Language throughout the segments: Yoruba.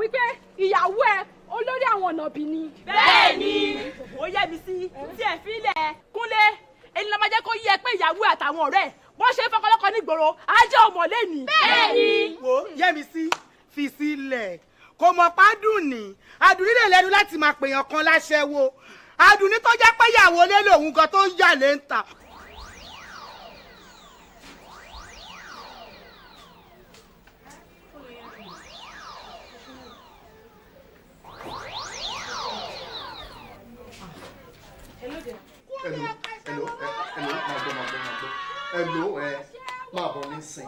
wípé ìyàwó ẹ olórí àwọn ọ̀nà bí ni. Bẹ́ẹ̀ni, ó yẹ mi sí tí ẹ fi lẹ̀ Kúnlé, ẹni lọ́mọ jẹ́ kó yẹ pé ìyàwó àtàwọn ọ̀rẹ́ bó ṣe ń fọkànlọ́kọ nígboro ajé ọmọ lẹ́ni. Bẹ́ẹ̀ni. Wo Yẹ́misí, fi sílẹ̀, kò mọ̀ pádùn ní Àdùnní lè lẹ́nu láti máa pèèyàn kan láṣẹ́wó. Àdùnní tó jẹ́ pé ìyàwó lé lòun gan tó ń yà lé ń ta. Hello, hello, hello, máa gbọ́, máa gbọ́, máa gbọ́. Hello, ẹ máa bọ̀ nísìn.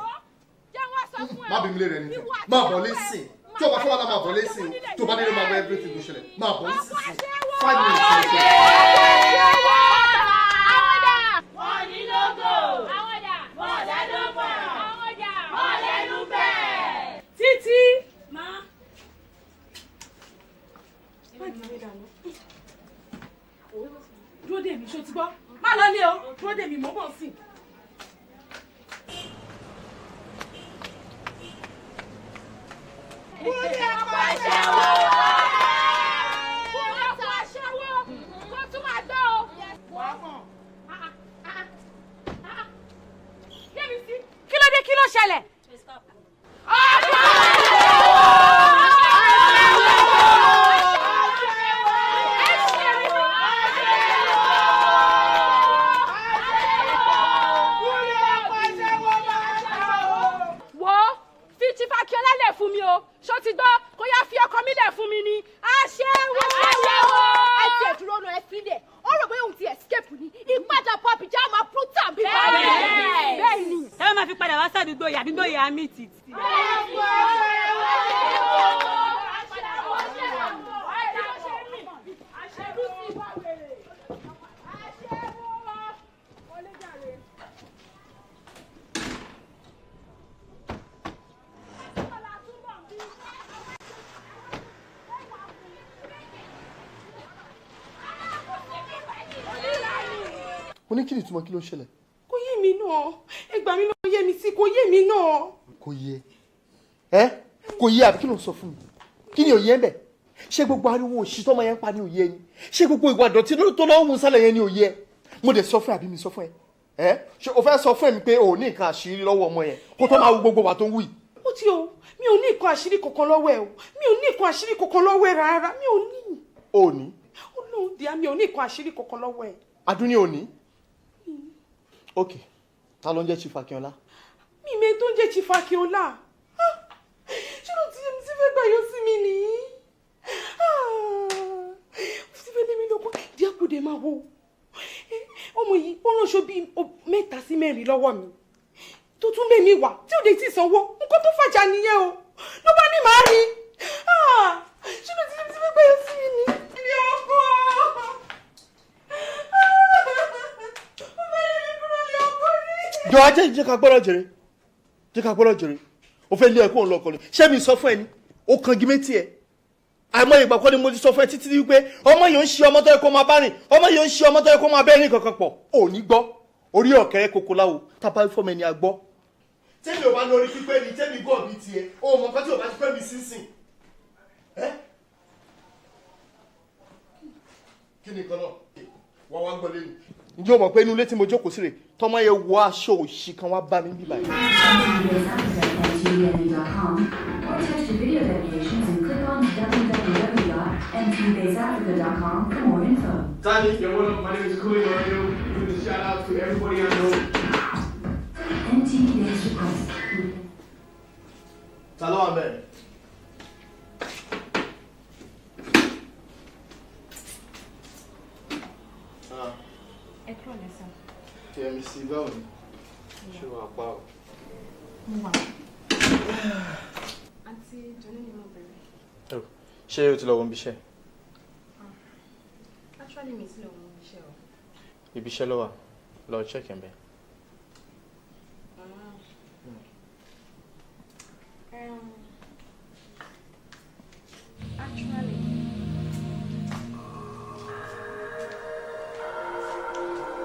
Má bí mi lè rẹ nífẹ̀ẹ́. Máa bọ̀ nísìn. Tí o bá fẹ́ wà lá, máa bọ̀ nísìn o. Tí o bá nílò, máa gbọ́ everything tó ṣẹlẹ̀. Máa bọ̀ nísìn. 5 minutes ní ṣe. Àwọn dà. Wọ́n ní lógo. Àwọn dà. Wọ́n lẹ́nu pọ̀. Àwọn dà. Wọ́n lẹ́nu bẹ́ẹ̀. Títí. Má. Dúró dè mí, ṣó ti gbọ́? Má lọ lé o, dúró dè mí, mò ń bọ̀ sí i. Kúnlé ọkọ Aṣẹ́wó. Kúnlé ọkọ aṣẹ́wó. Kó tún máa gbọ́ o. Wàá mọ̀. Yẹ́misí. Kí ló dé, kí ló ṣẹlẹ̀? Kúnlé ọkọ aṣẹ́wó máa ń ta o. Wo, fi Chief Akínọlá lẹ̀ fún mi o, ṣó ti gbọ́? Kó yá fi ọkọ mi lẹ̀ fún mi ni. Aṣẹ́wó. Aṣẹ́wó. Ẹ tiẹ̀ dúró náà, ẹ fi lẹ̀. Ó rò bóyá òun ti escape ni. Ìpadàbọ̀ Abidjan máa prútà bí. Bẹ́ẹ̀ ni. Ẹ má fi padà wá sádùúgbò yìí, àdúgbò yìí á mì tìtì. Mo ní kí ni ìtumọ̀, kí ló ń ṣẹlẹ̀? Kò yé mi náà, ẹ gbà mí lọ, yé mi sí, kò yé mi náà. Kò yé ẹ, kò yé àbí? Kí ló ń sọ fún mi? Kí ni òye ẹ bẹ? Ṣé gbogbo ariwo òṣì tọmọ yẹn ń pa ní òye ni? Ṣé gbogbo ìwà ìdọ̀tí tó lọ́wọ́ mú sálẹ̀ yẹn ní òye ẹ? Mo dẹ̀ sọ fún ẹ, àbí mi sọ fún ẹ? Ẹ ṣé o fẹ́ sọ fún ẹ mi pé o ò ní nǹkan àṣírí lọ́wọ́ ọmọ yẹn kó tó máa wu gbogbo wà tó ń wù yìí? Ó ti o, mi ò ní nǹkan àṣírí kankan lọ́wọ́ ẹ o, mi ò ní nǹkan àṣírí kankan lọ́wọ́ ẹ rárá, mi ò ní. O ò ní? Ó lóun díà, mi ò ní nǹkan àṣírí kankan lọ́wọ́ ẹ. Adúní, ò ní? Ok, ta ló ń jẹ́ Chief Akínọlá? Mi mi tó ń jẹ́ Chief Akínọlá. Ah, ṣé ló ti ti fẹ́ gbà yọ sí mi nìyí? Ah, ó ti fẹ́ lé mi lọ́kọ́ díẹ̀ kó dé máa wo ọmọ yìí. Ó ránṣọ bíi 3 sí 4 lọ́wọ́ mi tó tún mẹ́mi wá tí ò dé tí sanwó. Nǹkan tó fàjà nìyẹn o, ló bá ní màá rí. Ah, ṣé ló ti fẹ́ gbà yọ sí mi nìyí? Ilé ọkọ. Ó fẹ́ lé mi kúrò ní ọkọ rí. Jọ ajé, jẹ́ ká gbọ́dọ̀ jèrè, jẹ́ ká gbọ́dọ̀ jèrè. O fẹ́ lé ẹ kó ń lọ ọkọ ni? Ṣé mi sọ fún ẹ ni? Ó kan gí méjì ẹ. Àìmọye ìgbà kan ni mo ti sọ fún ẹ títí wípé ọmọ yìí ń ṣe ọmọ tó yẹ kó máa bá rìn, ọmọ yìí ń ṣe ọmọ tó yẹ kó máa bẹ́ẹ̀ rìn kankan pọ̀. Ò ní gbọ́. Orí ọ̀kẹ́rẹ́ koko láwo, tábà fọmọ ẹni àgbọ́. Tẹ́mi ò bá lórí pípẹ́ ni tẹ́mi gọ̀ bí tiẹ̀ o mọ̀ nǹkan tí ò bá ti pẹ́ mi sínsìn. Ẹ́, kí ni nǹkan náà wá wá gbọ́ lẹ́nu? Ǹjẹ́ o mọ̀ pé inú ilé tí mo jókòó sí rè, tọmọ yẹn wọ aṣọ òṣì kan wá bá mi bíbá yìí? mtbasafrica@mtn.com or text your video dedications and click on www.mtbasafrica.com for more info. Tani. Yo, what up? My name is Kuli Mario. Giving a shout out to everybody I know. MTV Base Request. Ta ló wà mẹ́rin? Ẹ kúrò lẹ́sàn. Yẹmisí, báwo ni? Ṣé wàá pa o? Mo wà. Àǹtí Johnny ni mo bẹ̀rẹ̀. Ṣé o ti lọ wọ ibi iṣẹ́? Actually, mi ti lọ wọ iṣẹ́ o. Ibi iṣẹ́ ló wà. Lọ check ẹ̀ bẹ́ẹ̀.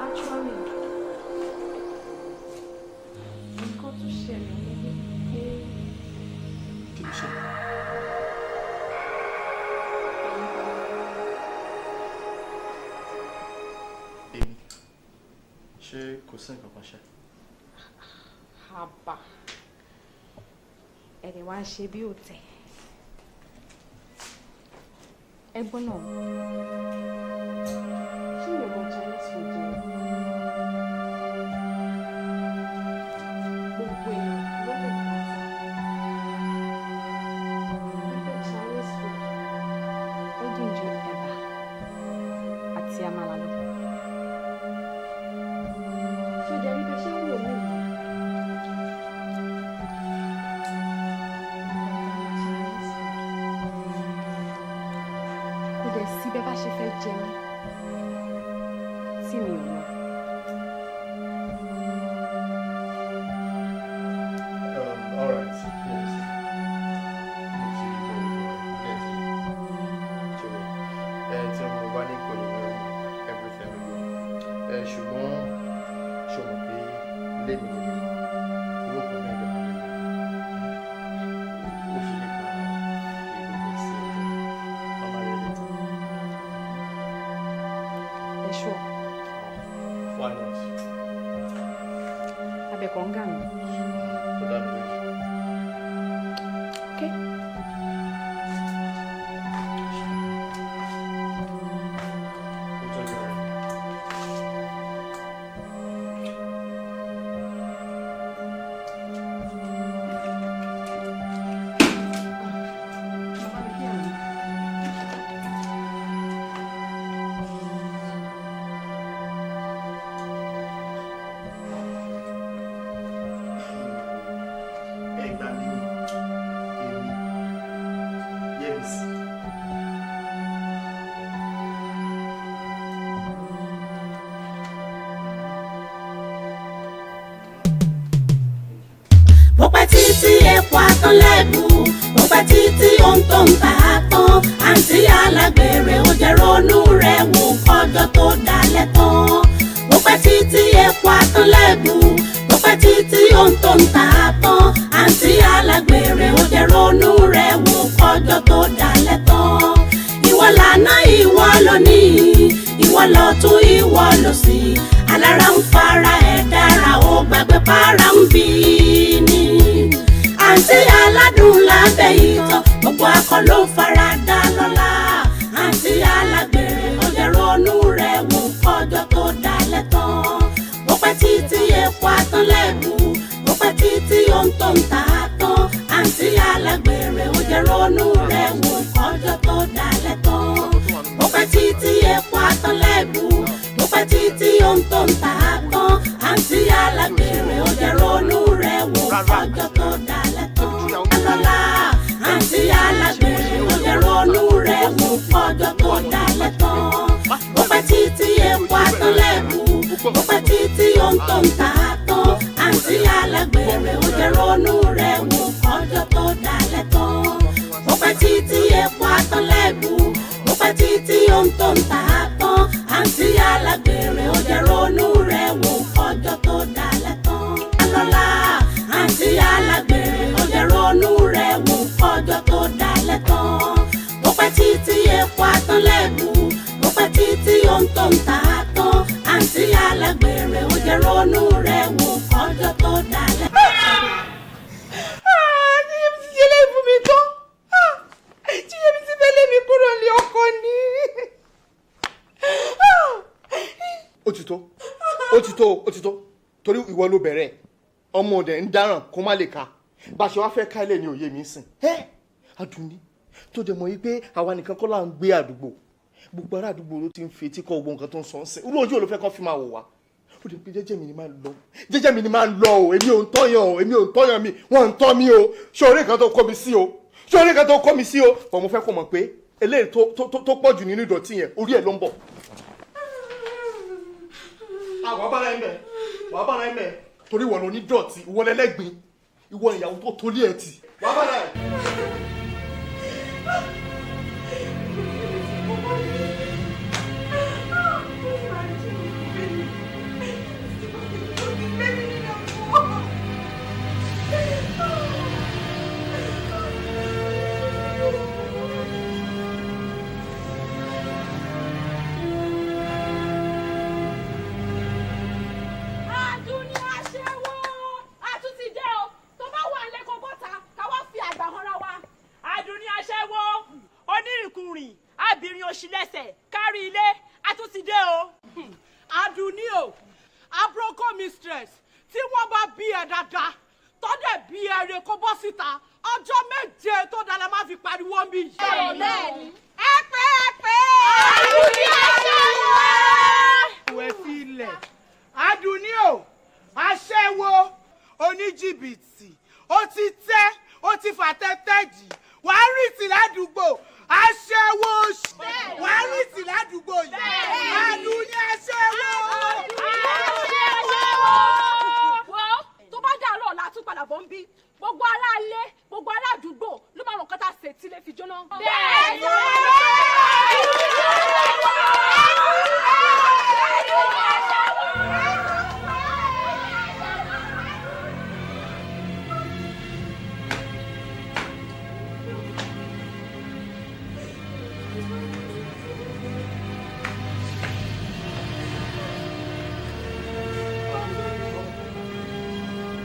Actually, nǹkan tó ṣẹlẹ̀ ní wípé Kí ló ṣẹlẹ̀? Kò sí nǹkan kan ṣe. Àbà ẹ̀rẹ̀ wá ń ṣe bí òtẹ̀. Ẹgbọ́n náà, ṣé ìwọ mọ Chinese food ni? Gbogbo èèyàn ló mọ̀ pátá wípé Chinese food ó dùn ju ẹ̀bà àti àmàlà lọ. Ṣé o jẹ́ rí bẹ́ẹ̀ ṣé ń wò mí yìí? Chinese food. Kò dẹ̀ sí bẹ́ẹ̀ bá ṣe fẹ́ jẹ mí tí mi ò lọ. All right, yes. Mo ti gbọ́ ẹ̀ ti jẹ́wọ́. Ẹ tí mo bá ní kò ní lọ everything ló yẹ. Ẹ ṣùgbọ́n ṣo mọ̀ pé lémi níbi irú nǹkan bẹ́ẹ̀ dẹ̀ máa ń lè ó ṣe lè ka gbogbo sí ọjọ́ màmá rẹ̀ létí. Ẹ ṣọ́. Why not? Abẹ́kọ̀ ń gà mí. Kò dá mi lójú. Okay. Ó tọ́jú rẹ̀. Bàbá mi kí àná. Ẹ gbà mí ni, èmi Yẹ́misí. Bó pẹ́ títí, epo atán lẹ́bù. Bó pẹ́ títí, ohun tó ń ta á tán. Àǹtí alágbèrè, ó jẹ́ ronú rẹ̀ wò kọjọ́ tó dalẹ̀ tán. Bó pẹ́ títí, epo atán lẹ́bù. Bó pẹ́ títí, ohun tó ń ta á tán. Àǹtí alágbèrè, ó jẹ́ ronú rẹ̀ wò kọjọ́ tó dalẹ̀ tán. Ìwọ lànà, ìwọ lónìí, ìwọ lọ́tún, ìwọ lósì. Alára ń fara ẹ̀ dára, ó gbàgbé para ń bí ni. Àǹtí aládùn lábẹ́ ìtàn, gbogbo akọ ló ń fara dá lọ́la. Àǹtí alágbèrè, ó jẹ́ ronú rẹ̀ wò kọjọ́ tó dalẹ̀ tán. Bó pẹ́ títí, epo atán lẹ́bù. Bó pẹ́ títí, ohun tó ń ta á tán. Àǹtí alágbèrè, ó jẹ́ ronú rẹ̀ wò kọjọ́ tó dalẹ̀ tán. Bó pẹ́ títí, epo atán lẹ́bù. Bó pẹ́ títí, ohun tó ń ta á tán. Àǹtí alágbèrè, ó jẹ́ ronú rẹ̀ wò kọjọ́ tó dalẹ̀ tán. Lọ́la, àǹtí alágbèrè, ó jẹ́ ronú rẹ̀ wò kọjọ́ tó dalẹ̀ tán. Bó pẹ́ títí, epo atán lẹ́bù. Bó pẹ́ títí, ohun tó ń ta á tán. Àǹtí alágbèrè, ó jẹ́ ronú rẹ̀ wò kọjọ́ tó dalẹ̀ tán. Bó pẹ́ títí, epo atán lẹ́bù. Bó pẹ́ títí, ohun tó ń ta á tán. Àǹtí alágbèrè, ó jẹ́ ronú rẹ̀ wò kọjọ́ tó dalẹ̀ tán. Lọ́la, àǹtí alágbèrè, ó jẹ́ ronú rẹ̀ wò kọjọ́ tó dalẹ̀ tán. Bó pẹ́ títí, epo atán lẹ́bù. Bó pẹ́ títí, ohun tó ń ta á tán. Àǹtí alágbèrè, ó jẹ́ ronú rẹ̀ wò kọjọ́ tó dalẹ̀. Jíyẹ́mi ti ṣe léyìí fún mi tán. Jíyẹ́mi ti fẹ́ lé mi kúrò ní ọkọ ni. Ó ti tó, ó ti tó, ó ti tó, torí ìwọ ló bẹ̀rẹ̀. Ọmọ ọdẹ ń dáràn kó má lè ka bá a ṣe wá fẹ́ ká ilé ní òye mi sìn. Ẹ́ Àdùnní tó dẹ̀ mọ̀ yí pé àwa nìkan kọ́ là ń gbé àdúgbò, gbogbo ará àdúgbò ló ti ń fetí kọ́ gbogbo nǹkan tó ń sọ ń sìn. Irú ojú ò ló fẹ́ kọ́ fi máa wò wá? Ó dẹ̀ pé jẹ́jẹ́ mi ni máa lọ, jẹ́jẹ́ mi ni máa lọ o. Èmi ò ń tọ́yàn o, èmi ò ń tọ́yàn mi, wọ́n ń tọ́ mi o. Ṣé orí nǹkan tó kọ́ mi sí o? Ṣé orí nǹkan tó kọ́ mi sí o? Bọ̀ mo fẹ́ kó mọ̀ pé eléyìí tó pọ̀ jù nínú ìdọ̀tí yẹn, orí ẹ̀ ló ń bọ̀. Àwọn abára ẹ̀ ń bẹ̀, wàá bára ẹ̀ ń bẹ̀, torí ìwọ ló ní dọ̀tí, ìwọ lẹ́lẹ́gbin, ìwọ ìyàwó tó torí ẹ̀ tì, wàá bára ẹ̀. Rìn abìnrin òṣì lẹ́sẹ̀ kárí ilé, a tún ti dé o. Àdùnní o, abroko mistress, tí wọ́n bá bí ẹ dáadáa, tọ́dẹ̀ bí ẹ rè kó bọ́ síta, ọjọ́ 7 tó dára máa fi pariwo mi yìí. Bẹ́ẹ̀ni. Ẹ pé ẹ pé. Àdùnní aṣẹ́wó. Ìwé sílẹ̀. Àdùnní o, aṣẹ́wó oníjìbìtì, ó ti tẹ́, ó ti fàtẹ́tẹ́ jì, wàá rìn tì ládùúgbò, aṣẹ́wó, wàá rìn tì ládùúgbò yìí. Àdùnní aṣẹ́wó. Aṣẹ́wó. Wo tó bá dàárọ̀ ọ̀la tún padà bọ̀ ń bí. Gbogbo ará ilé, gbogbo ará àdúgbò ló máa ràn kọ́tà ṣe tí lè fi jóná. Bẹ́ẹ̀ni.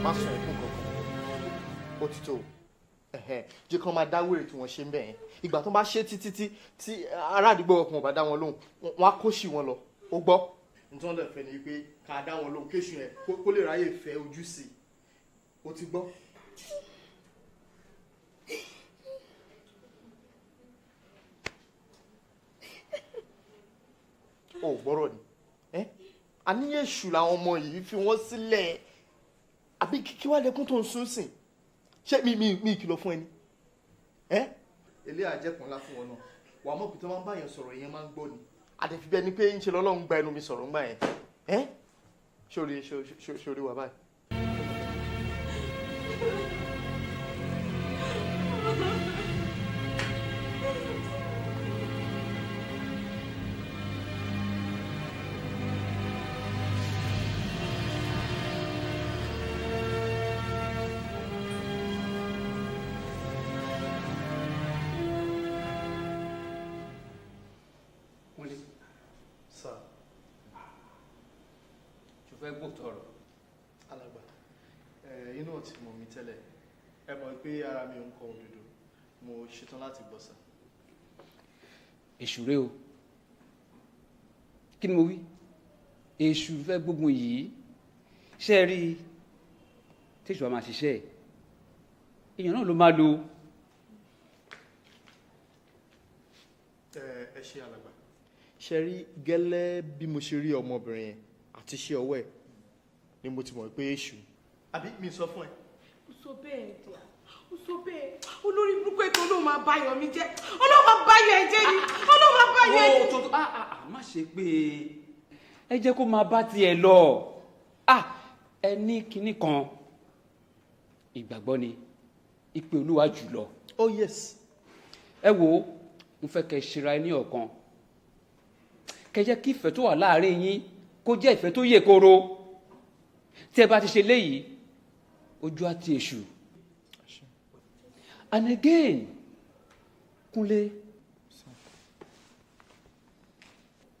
Má sọ ẹkún kankan, ó ti tó. Jẹ́ kí wọ́n máa dá wèrè tí wọ́n ṣe ń bẹ̀ yẹn. Ìgbà tó bá ṣe títí tí ará àdúgbò ọkùnrin ò bá dá wọn lóhùn, wọn á kó sí wọn lọ. Ó gbọ́. Nítorí wọn lè fẹ́ ni pé ká dá wọn lóhùn kéṣù yẹn kó lè ráyè fẹ́ ojú sí i. Ó ti gbọ́. Ó gbọ́rọ̀ ni àníyàn èṣù làwọn ọmọ yìí fi wọ́n sílẹ̀. Àbí kí wàá lẹkùn tó ń sún sìn? Ṣé mi ìkìlọ̀ fún ẹni ẹ ilé àjẹkùn ńlá fún wọn náà. Wàá mọ̀ pé tí wọ́n bá yẹn sọ̀rọ̀ yẹn máa ń gbọ́ ni. Àdẹ̀fi bí ẹni pé ń ṣe lọ́lọ́run gba ẹnu mi sọ̀rọ̀ ńgbà yẹn. Ẹ sórí sórí wà báyìí. Kúnlé. Sir. Ṣo fẹ́ gbọ́ tọrọ? Alàgbà, inú ò ti mọ̀ mí tẹ́lẹ̀. Ẹ mọ̀ pé ara mi ò ń kọ òdodo. Mo ṣetán láti gbọ́ sir. Èṣù rẹ o. Kí ni mo wí? Èṣù fẹ́ gbógun yìí. Ṣé ẹ rí i? Téṣù wa máa ṣiṣẹ́ ẹ̀. Èèyàn náà ló máa lò. Ẹ ṣe alàgbà. Ṣe rí gẹ́lẹ́ bí mo ṣe rí ọmọbìnrin yẹn àti iṣẹ́ ọwọ́ ẹ̀ ni mo ti mọ̀ pé èṣù. Àbí mi sọ fún ẹ. Ó sọ bẹ́ẹ̀ dìá, ó sọ bẹ́ẹ̀. Olórí burúkú ètò olóhùn máa bá yọ̀ mí jẹ́, olóhùn máa bá yọ̀ ẹ jẹ́ ni, olóhùn máa bá yọ̀ ẹ jẹ́. Ó tó má ṣe pé ẹ jẹ́ kó máa bá tiẹ̀ lọ. Ẹ ní kinní kan, ìgbàgbọ́ ni ìpè Olúwa jùlọ. Oh yes. Ẹ wo, mo fẹ́ kẹ́ ṣera ẹ ní ọ̀kan. Kẹ́ jẹ́ kí ìfẹ́ tó wà láàárín yín kó jẹ́ ìfẹ́ tó yè koro. Tí ẹ bá ti ṣe léyìí, ojú á ti èṣù. And again, Kúnlé,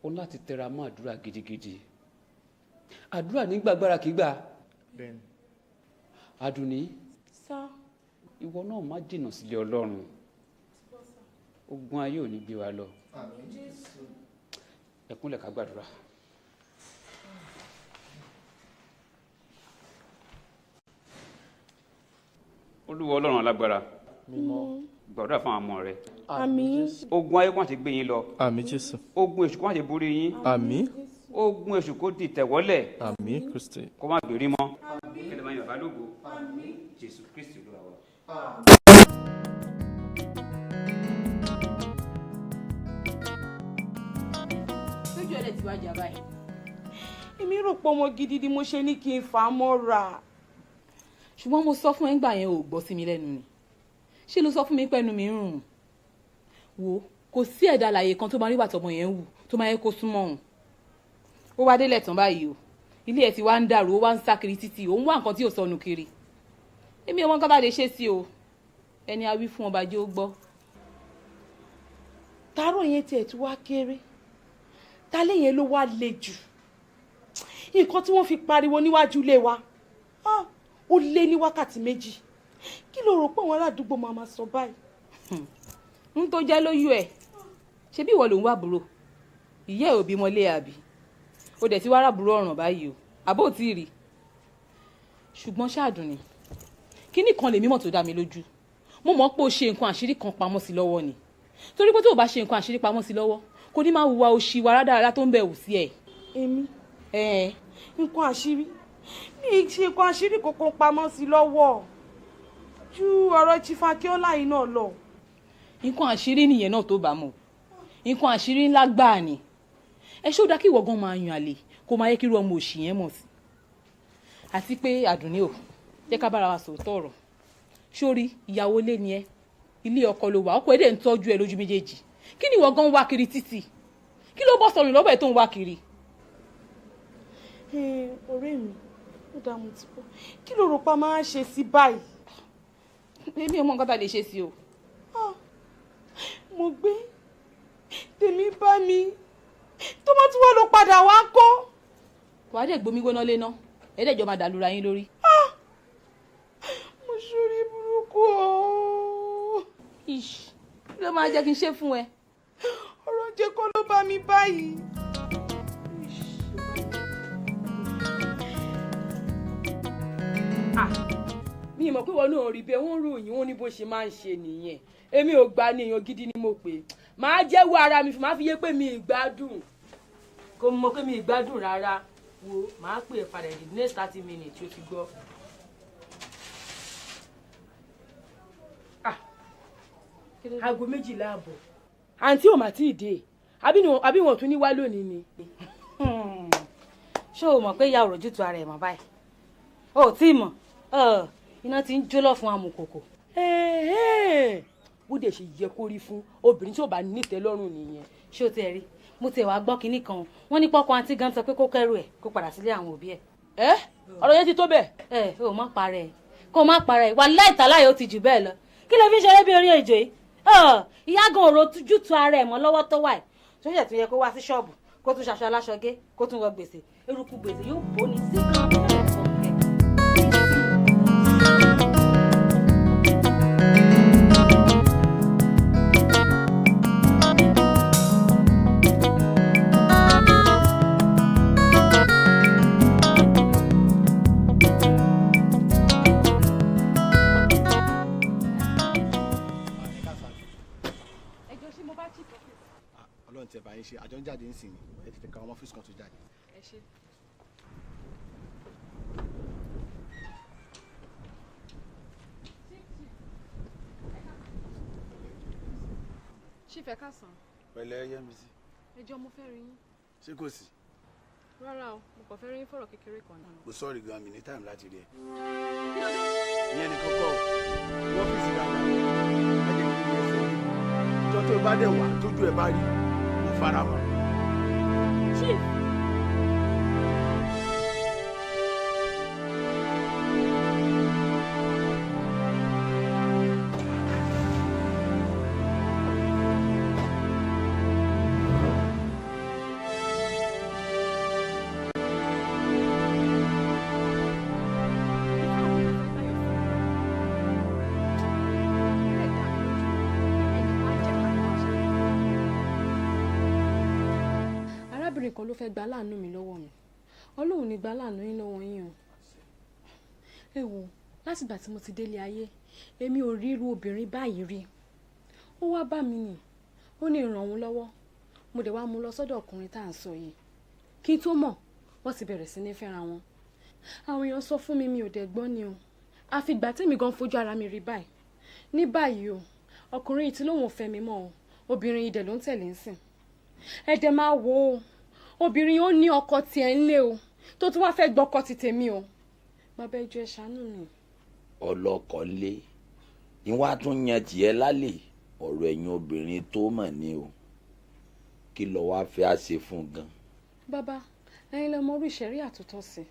o ní láti tẹra mọ́ àdúrà gidigidi. Àdúrà nígbàgbára kì í gbà. Bẹ́ẹ̀ni. Àdùnní, Sá. ìwọ náà má jìnnà sílé Ọlọ́run. Ogun ayé ò ní gbé wa lọ. Ẹ kúnlẹ̀ ká gbàdúrà. Olúwa Ọlọ́run alágbára, gbàdúrà fún àwọn ọmọ rẹ. Àmín. Ogun ayé kó má ṣe gbé yín lọ. Àmín Jésù. Ogun èṣù kó má ṣe borí yín. Àmín. Ogun èṣù kó di ìtẹ̀wọ́lẹ̀. Àmín Kristi. Kó má gbèrí mọ́. Kí lè máa yàn bá lógo. Jésù Kristi Olúwa wa. Lójú ẹ̀ lè ti wá jà báyìí. Èmi rò pé ọmọ gidi ni mo ṣe ní kí n fà á mọ́ra. Ṣùgbọ́n mo sọ fún ẹ ńgbà yẹn, ò gbọ́ sí mi lẹ́nu ni. Ṣé ló sọ fún mi pé ẹnu mi ń rùn? Wo, kò sí ẹ̀dá alààyè kan tó máa rí wà tọmọ yẹn wù tó máa yẹ kó súnmọ́ òun. Ó wá délẹ̀ tán báyìí o. Ilé ẹ̀ ti wá ń dàrú, ó wá ń sá kiri títì, òun wá nǹkan tí ò sọnù kiri. Èmi ò mọ nǹkan bá lè ṣe sí o. Ẹni a wí fún ọba jẹ́ ó gbọ́. Tàárọ̀ yẹn tiẹ̀ tí wá kéré. Talẹ́ yẹn ló wá le jù. Nǹkan tí wọ́n fi pariwo níwájú ilé wa, ó lé ní wákàtí 2. Kí ló rò pé àwọn aládùúgbò máa ma sọ báyìí? N tó jẹ́ lójú ẹ̀, Ṣé bí ìwọ ló ń wá àbúrò? Ìyá ẹ̀ ò bímọ lé àbí? O dẹ̀ ti wá rábúrò ọ̀ràn báyìí o, àbó ò tí ì rí. Ṣùgbọ́n ṣáàdùn ni, kíní kan lèmi mọ̀ tó dá mi lójú. Mo mọ̀ pé o ṣe nǹkan àṣírí kan pamọ́ sí lọ́wọ́ ni. Torí pé tó o bá ṣe nǹkan àṣírí pamọ́ sí lọ́wọ́, kò ní máa hùwà òṣì wa rádaràda tó ń bẹ̀ wù sí ẹ̀. Èmi? Nǹkan àṣírí? Mi ì ṣe nǹkan àṣírí kankan pamọ́ sí lọ́wọ́ ju ọ̀rọ̀ Chief Akínọ́lá yìí náà lọ. Nǹkan àṣírí nìyẹn náà tó bá mọ̀. Nǹkan àṣírí ńlá gbáà ni. Ẹ ṣó dáa kí ìwọ gan máa yan àlè kó máa yẹ kí irú ọmọ òṣì yẹn mọ̀ sí. Àti pé Àdùnní o, jẹ́ ká bára wa sòótọ́ ọ̀rọ̀. Sórí ìyàwó ilé ni ẹ́, ilé ọkọ ló wà, ọkọ ẹ̀ dẹ̀ ń tọ́jú ẹ lójú méjèèjì. Kí ni ìwọ gan ń wá kiri títì? Kí ló bọ́ sọnù lọ́wọ́ ẹ̀ tó ń wá kiri? Ọ̀rẹ́ mi, ó dá mo ti bọ́. Kí ló rò pa máa ń ṣe sí báyìí? Èmi ò mọ nǹkan tá a lè ṣe sí o. Mo gbé tèmi bá mi tó bá tún wá lọ padà wá kọ́. Wàá dẹ̀ gbomi gbóná léná, ẹ̀ẹ́dẹ̀jọ́ máa dàlúra yín lórí. Mo ṣorí burúkú o. Ish, kí ló máa jẹ́ kí n ṣe fún ẹ? Ọ̀rọ̀ oúnjẹ kọ́ ló bá mi báyìí. Mi mọ̀ pé wọn náà rí bẹ́ẹ̀, wọ́n ròyìn wọ́n ní bó ṣe máa ń ṣe nìyẹn. Èmi ò gbà ní èèyàn gidi ni mo pè é. Màá jẹ́wọ́ ara mi fún, màá fi yé pé mi ìgbádùn. Kò mọ̀ pé mi ìgbádùn rárá. Wo, màá pè é padà in the next 30 minutes, ó ti gbọ́. Aago 12:30. Àǹtí ò mà tí ì dé. Àbí wọn tún ní wá lónìí ni. Ṣé o mọ̀ pé ìyá òròjú tu ara ẹ̀ mọ́ báyìí? O ò tí ì mọ̀. Iná ti ń jó lọ fún amùkòkò. Bó dẹ̀ ṣe yẹ kó rí fún obìnrin tí ò bá nítẹ́lọ́rùn nìyẹn. Ṣé o ti rí? Mo ti wá gbọ́ kinní kan. Wọ́n ní pọ́kọ àǹtí gan sọ pé kó kẹ́rù ẹ̀ kó padà sílé àwọn òbí ẹ̀. Ẹ ọ̀rọ̀ yẹn ti tó bẹ́ẹ̀. Ẹ o má parẹ́ ẹ̀, kó má parẹ́ ẹ̀, wàláhì tàláhì ó ti jù bẹ́ẹ̀ lọ. Kí ló fi ń ṣeré bí orí ejò yìí? Ìyá gan òrò jútu ara ẹ̀ mọ́ lọ́wọ́ tó wà ẹ̀. Tó ṣẹ̀ tún yẹ kó wá sí ṣọ́ọ̀bù kó tún ṣaṣọ aláṣọ gé kó tún wọ gbèsè. Eruku gbèsè yóò bó ni sí kan. Ọlọ́run tí ẹ bá yín ṣe àjọ ń jáde ń sìn ní ẹ tètè ka ọmọ ọ́fíìsì kan tó jáde. Ẹ ṣé. Chief, ẹ káàsán. Pẹ̀lẹ́ Yẹ́misí. Ẹ jọ̀ọ́ mo fẹ́ rí yín. Ṣé kò sí? Rárá o, mo kàn fẹ́ rí yín fọ̀rọ̀ kékeré kan ni. Mo sọ̀rọ̀ gan mi ní táìmù láti rí ẹ. Kí ló dé? Ìyẹn nìkan kọ́ o, wọ́n fi sí dáadáa. Má jẹ́ kí n yẹ ẹsẹ̀ mi. Ìjọ tó bá dẹ̀ wá tójú ẹ bá rí, mo fara mọ́. Chief. Arábìnrin kan ló fẹ́ gba láàánú mi lọ́wọ́ mi. Ọlọ́run ní gba láàánú yín lọ́wọ́ yín o. Ẹ wò, látìgbà tí mo ti délé ayé, èmi ò rí irú obìnrin báyìí rí. Ó wá bá mi nì, ó ní ìràn òun lọ́wọ́. Mo dẹ̀ wá mú lọ sọ́dọ̀ ọkùnrin tá à ń sọ yìí. Kí n tó mọ̀, wọ́n ti bẹ̀rẹ̀ sí ní fẹ́ra wọn. Àwọn èèyàn sọ fún mi, mi ò dẹ̀ gbọ́ ni o. Àfi ìgbà tèmi gan fojú ara mi rí báyìí. Ní báyìí o, ọkùnrin yìí tí lóun ò fẹ́ mi mọ́ o, obìnrin yìí dẹ̀ ló ń tẹ̀lé ń sìn. Ẹ dẹ̀ máa wò ó, obìnrin ó ní ọkọ tiẹ̀ ń lé o, tó tún wáá fẹ́ gbọ́kọ ti tèmi o. Bàbá ẹ jọ̀ọ́ ẹ ṣàánú mi. Ọlọ́kọ̀ lé ni wàá tún yan tiẹ̀ lálẹ́ ọ̀rọ̀ ẹ̀yin obìnrin tó mọ̀ ni o. Kí lọ wá fẹ́ á ṣe fún gan. Bàbá, ẹ̀yin lẹ mọ orí ìṣẹ̀rí àtúntò sí.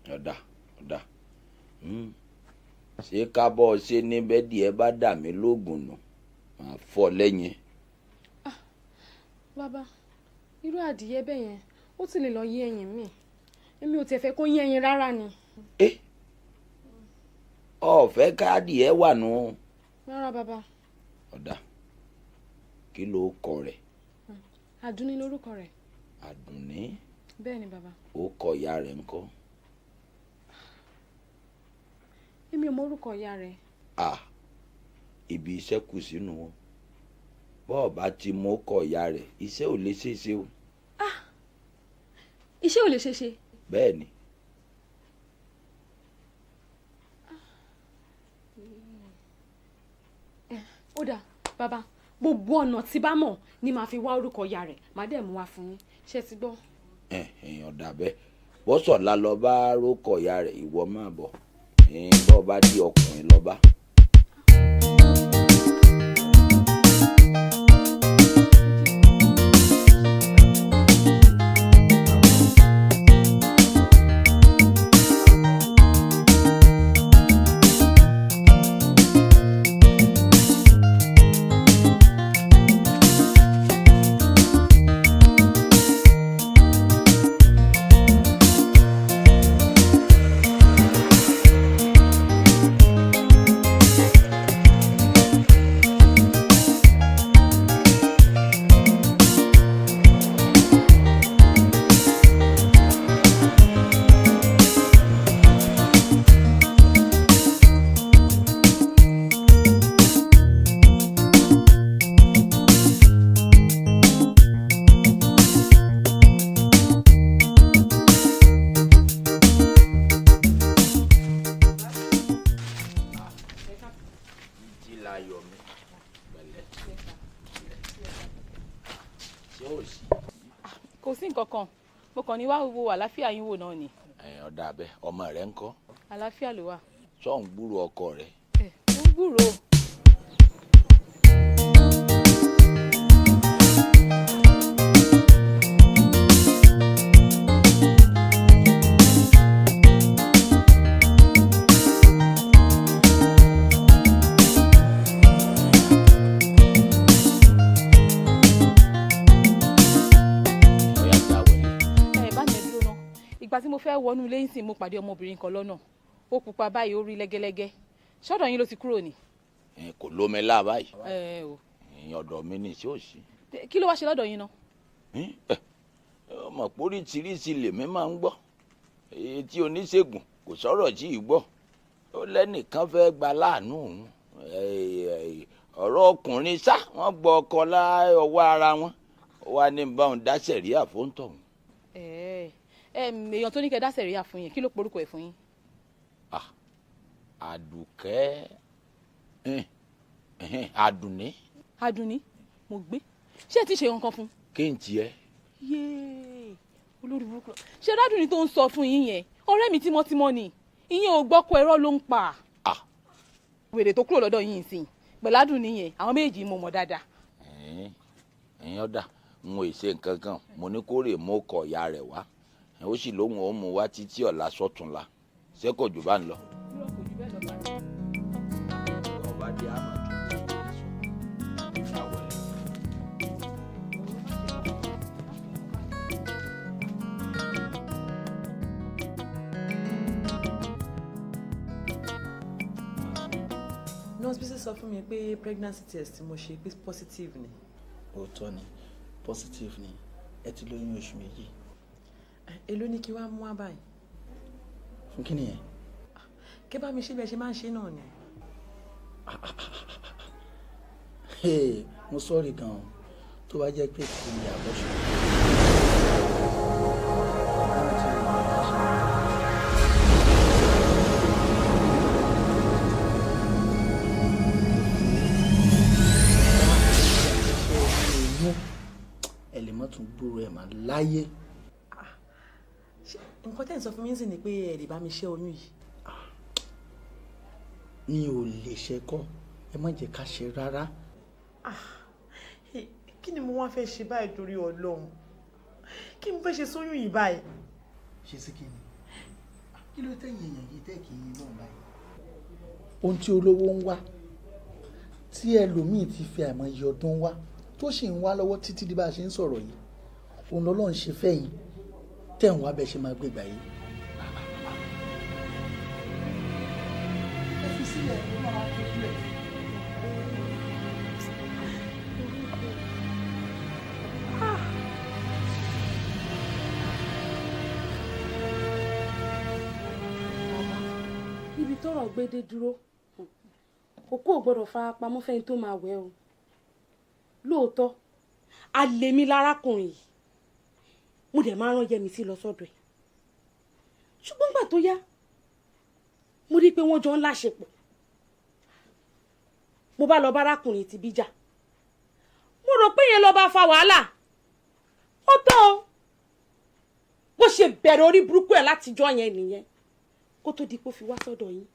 Ọ̀dà ọ̀dà ṣé kábọ̀ ṣe ní bẹ́ẹ̀dì ẹ bá dà mí lóògùn nù máa fọ́ lẹ́yìn. Bàbá, irú adìyẹ bẹ́ẹ̀ yẹn ó ti lè lọ yé ẹyin mi. Èmi ò tiẹ̀ fẹ́ kó yé ẹyin rárá ni. Ẹ ò fẹ́ káàdì ẹ wà nù. Rárá bàbá. Ọ̀dà Kí ló kọ rẹ̀? Àdùnní lórúkọ rẹ̀. Àdùnní. Bẹ́ẹ̀ ni bàbá. Ó kọ ìyá rẹ̀ ńkọ́? Èmi ò mọ orúkọ ìyá rẹ̀. À, ibi iṣẹ́ kù sínú o. Bọ́ọ̀ bá ti mú kọ ìyá rẹ̀, iṣẹ́ ò lè ṣeé ṣe o. Iṣẹ́ ò lè ṣeé ṣe. Bẹ́ẹ̀ ni. Ó dáa bàbá, gbogbo ọ̀nà tí bá mọ̀ ni màá fi wá orúkọ ìyá rẹ̀, màá dẹ̀ mú wá fún yín. Ṣé ti gbọ́? Ẹ̀hìn ọ̀dà bẹ́ẹ̀. Bọ́sọ̀lá lọ bá rókọ̀ ìyá rẹ̀, ìwọ máa bọ̀. Bọ́ọ̀ bá di ọkùnrin lọ bá. Kò sí nǹkan kan, mo kàn ní wá wo àlàáfíà yín wò náà ni. Ọ̀dà abẹ́, ọmọ rẹ ń kọ́? Àlàáfíà ló wà. Sọ ń gbúrò ọkọ rẹ? Mo ń gbúrò. Ìgbà tí mo fẹ́ wọnú ilé ìsìn, mo pàdé ọmọbìnrin kan lọ́nà. Ó pupa báyìí, ó rí lẹ́gẹ́lẹ́gẹ́. Ṣọ́dọ̀ yín ló ti kúrò ni? Kò lómi lá báyìí. Ọ̀dọ̀ mi ni ṣé ò sí. Kí ló wá ṣe lọ́dọ̀ yín náà? Ọmọ póríṣiríṣi lèmi máa ń gbọ́. Etí oníṣègùn kò sọ̀rọ̀ tí ì gbọ́. Ó lẹ́nìkan fẹ́ gba láàánú òun. Ọ̀rọ̀ ọkùnrin sá, wọ́n gbọ́ ọkọ lọ́wọ́ ara wọn. Ó wá ní bá òun dá sẹ̀ríà fóńtọ̀ òun. Èèyàn tó ní kẹ́ dá sẹ̀ríà fún yẹn, kí ló porúkọ ẹ̀ fún yín? Àdùkẹ́, Àdùnní. Àdùnní, mo gbé. Ṣé ẹ ti ṣe nǹkan fún? Kí n tiẹ̀? Yéé, olórí burúkú. Ṣé Àdùnní tó ń sọ fún yín yẹn? Ọ̀rẹ́ mi tímọ́tímọ́ ni. Ìyẹn ò gbọ́kọ, ẹ̀rọ ló ń pa. Wèrè tó kúrò lọ́dọ̀ yín sìn. Pẹ̀lú Àdùnní yẹn, àwọn méjì mo mọ̀ dáadáa. Ẹ̀yin ọ̀dà, n ò ṣe nǹkan kan, mo ní kó rè mú ọkọ̀ ìyá rẹ̀ wá. Ó sì lóhùn ó mú wá títí ọ̀la sọ́túnla. Ṣé kò jù bá ń lọ? Nurse Bisi sọ fún mi pé pregnancy test tí mo ṣe pé positive ni. Òótọ́ ni, positive ni, ẹ ti lóyún oṣù 2. Èló ni kí wàá mú wá báyìí? Fún kí nìyẹn? Kí bá mi ṣe bí ẹ ṣe máa ń ṣe náà ni. Mo sọ́ọ̀rì gan-an, tó bá jẹ́ pé kí ni àbọ̀ṣe. Ẹ lè má tún gbúrò ẹ̀ máa láyé. Nǹkan tẹ́ ń sọ fún mi sì ni pé ẹ lè bá mi ṣẹ́ oyún yìí. Mi ò lè ṣe kọ́, ẹ má jẹ́ ká ṣe rárá. Kí ni mo wá fẹ́ ṣe báyìí torí Ọlọ́run? Kí mo fẹ́ ṣe sóyún yìí báyìí? Ṣe sí kí ni? Kí ló tẹ̀yìn èèyàn yìí tẹ́ kì í náà báyìí? Ohun tí olówó ń wá, tí ẹlòmíì ti fi àìmọye ọdún wá, tó sì ń wá lọ́wọ́ títí di bá a ṣe ń sọ̀rọ̀ yìí, òun lọ́lọ́run ṣe fẹ́ yín, tẹ̀ ń wá bẹ́ẹ̀ ṣe máa gbégbá yìí. Ẹ fi sílẹ̀, ẹ máa tọ́jú ẹ̀. Tọ́rọ̀ gbédé dúró, òkú ò gbọ́dọ̀ fara pamọ́ fẹ́ni tó máa wẹ̀ o. Lóòótọ́ àlè mi lárákùnrin yìí, mo dẹ̀ máa rán Yẹmisí lọ sọ́dọ̀ ẹ̀, ṣùgbọ́n gbà tó yá mo rí i pé wọ́n jọ ń láṣepọ̀. Mo bá lọ bárákùnrin ti bíjà, mo rò pé yẹn lọ bá fa wàhálà. Ó tán o, bó ṣe bẹ̀rẹ̀ orí burúkú ẹ̀ látijọ́ yẹn nìyẹn, kó tó di pé ó fi wá sọ́dọ̀ yín.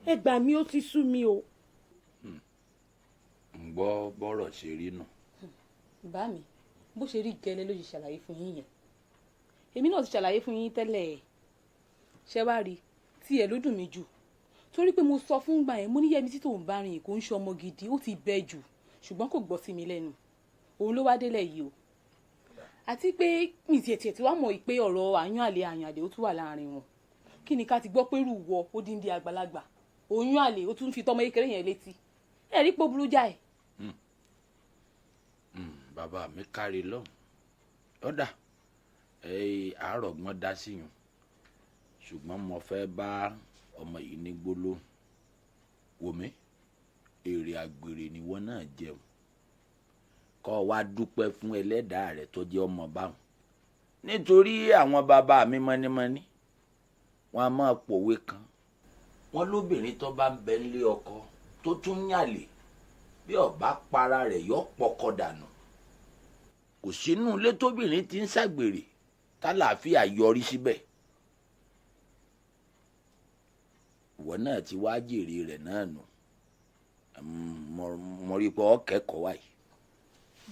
Ẹ gbà mí, ó ti sú mi o. Ń gbọ́ bọ́rọ̀ ṣe rí nù. Bá mi, bó ṣe rí gẹ́lẹ́ ló ṣe ṣàlàyé fún yín yẹn. Èmi náà ti ṣàlàyé fún yín tẹ́lẹ̀. Ṣé wàá rí tí ẹ ló dùn mí jù, torí pé mo sọ fún gbà yẹn, mo ní Yẹmisí tó ń bá rìn kò ń ṣe ọmọ gidi, ó ti bẹ́ jù, ṣùgbọ́n kò gbọ́ sí mi lẹ́nu. Òun ló wá délẹ̀ yìí o. Àti pé mi tiẹ̀ tiẹ̀ tí wàá mọ̀ pé ọ̀rọ̀ àyàn àlè àyàn àlè ó tún wà láàrin wọn. Kí ni ká ti gbọ́ pé rú wọ ó dín dín àgbàlagbà oyún àlè, ó tún fi tọmọ kékeré yẹn létí? Ẹ rí pé ó burú jáì. Bàbá mi kárí lọ́hùn ọ̀dà àárọ̀ gbọ́n dá sí yùn, ṣùgbọ́n mo fẹ́ bá ọmọ yìí ní gbólóhùn. Wò mí, èrè àgbèrè ni wọ́n náà jẹun, kọ́ wa dúpẹ́ fún ẹlẹ́dàá rẹ̀ tó jẹ́ ọmọ báwọn, nítorí àwọn bàbá mi mọ́nímọ́ní wọn a máa pòwe kan, wọn lóbìnrin tó bá ń bẹ nílé ọkọ tó tún yàlè, bí ó bá para rẹ̀ yọ pọkọ dànù. Kò sínú ilé tóbìnrin ti ń ṣàgbèrè tálàáfíà yọrí síbẹ̀. Ìwọ náà ti wá jèrè rẹ̀ náà nù. Mo rí i pé ọ kẹ́kọ̀ọ́ wáyé.